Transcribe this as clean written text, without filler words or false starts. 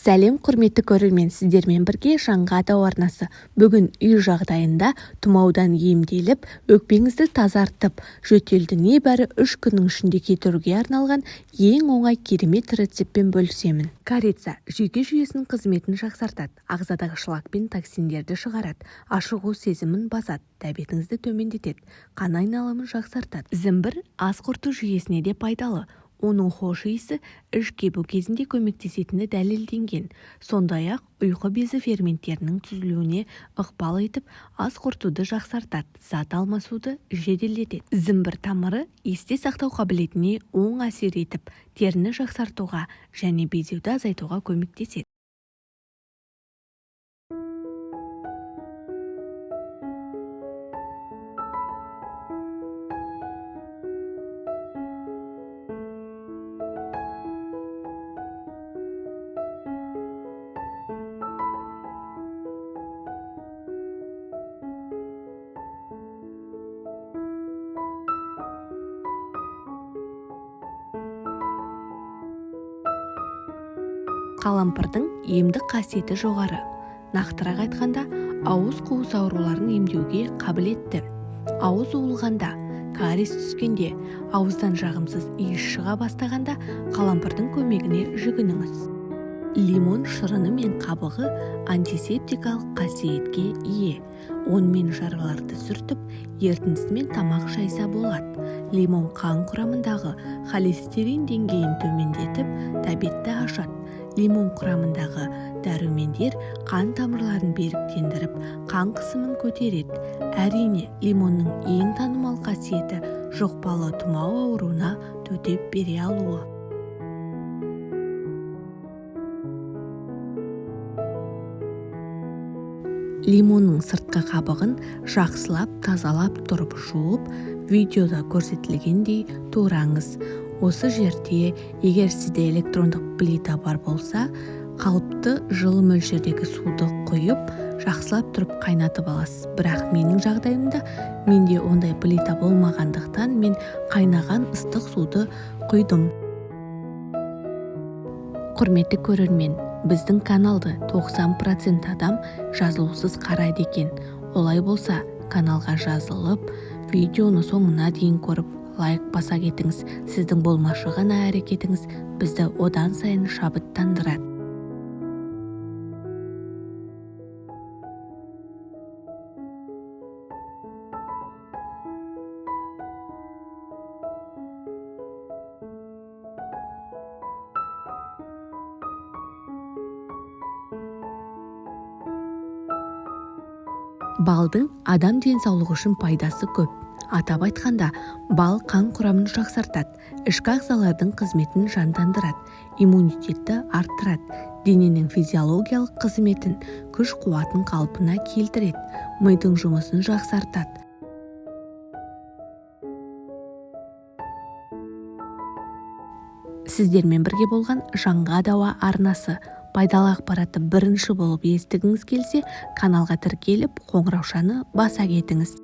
Сәлем, құрметті көрермен! Сіздермен бірге Жанға дауа арнасы. Бүгін үй жағдайында тұмаудан емделіп, өкпеңізді тазартып, жөтелді небәрі 3 күннің ішінде кетіруге арналған ең оңай керемет рецептпен бөлісемін. Корица жүйке жүйесінің қызметін жақсартады, ағзадағы шлак пен токсиндерді шығарады, ашығу сезімін басады, дәбетіңізді төмендетеді, қан айналымын жақсартады. Зімбір ас қорыту жүйесіне де пайдалы. Оның хош иісі іш кебу кезінде көмектесетіні дәлелденген. Сондай-ақ ұйқы безі ферменттерінің түзілуіне ықпал етіп, ас қорытуды жақсартады, зат алмасуды жеделдетеді. Зімбір тамыры есте сақтау қабілетіне оң әсер етіп, теріні жақсартуға және безеуді азайтуға көмектеседі. Қалампырдың емдік қасиеті жоғары. Нақтырақ айтқанда, ауыз қуыс ауруларын емдеуге қабілетті. Ауыз уылғанда, кариес түскенде, ауыздан жағымсыз иіс шыға бастағанда қалампырдың көмегіне жүгініңіз. Лимон шырыны мен қабығы антисептикалық қасиетке ие. Онымен жараларды сүртіп, ерітіндісімен тамақ шайса болады. Лимон қан құрамындағы холестерин деңгейін төмендетіп, тәбетті ашады. Лимон құрамындағы дәрумендер қан тамырларын беріктендіріп, қан қысымын көтереді. Әрине, лимонның ең танымал қасиеті жұқпалы тұмау ауруына төтеп бере алуы. Лимонның сыртқы қабығын жақсылап тазалап тұрып жуып, видеода көрсетілгендей тураңыз. Осы жерде, егер сізде электрондық плита бар болса, қалыпты жылы мөлшердегі суды құйып, жақсылап тұрып қайнатып аласыз. Бірақ менің жағдайымда менде ондай плита болмағандықтан мен қайнаған ыстық суды құйдым. Құрметті көрермен, біздің каналды 90% адам жазылусыз қарайды екен. Олай болса, каналға жазылып, видеоны соңына дейін көріп, лайк баса кетіңіз. Сіздің болмашы ғана әрекетіңіз бізді одан сайын шабыттандырады. Балдың адам денсаулығы үшін пайдасы көп. Атап айтқанда, бал қан құрамын жақсартады, ішкі ағзалардың қызметін жандандырады, иммунитетті арттырады, дененің физиологиялық қызметін, күш-қуатын қалпына келтіреді, мидың жұмысын жақсартады. Сіздермен бірге болған Жанға дауа арнасы. Пайдалы ақпаратты бірінші болып естігіңіз келсе, каналға тіркеліп, қоңыраушаны баса кетіңіз.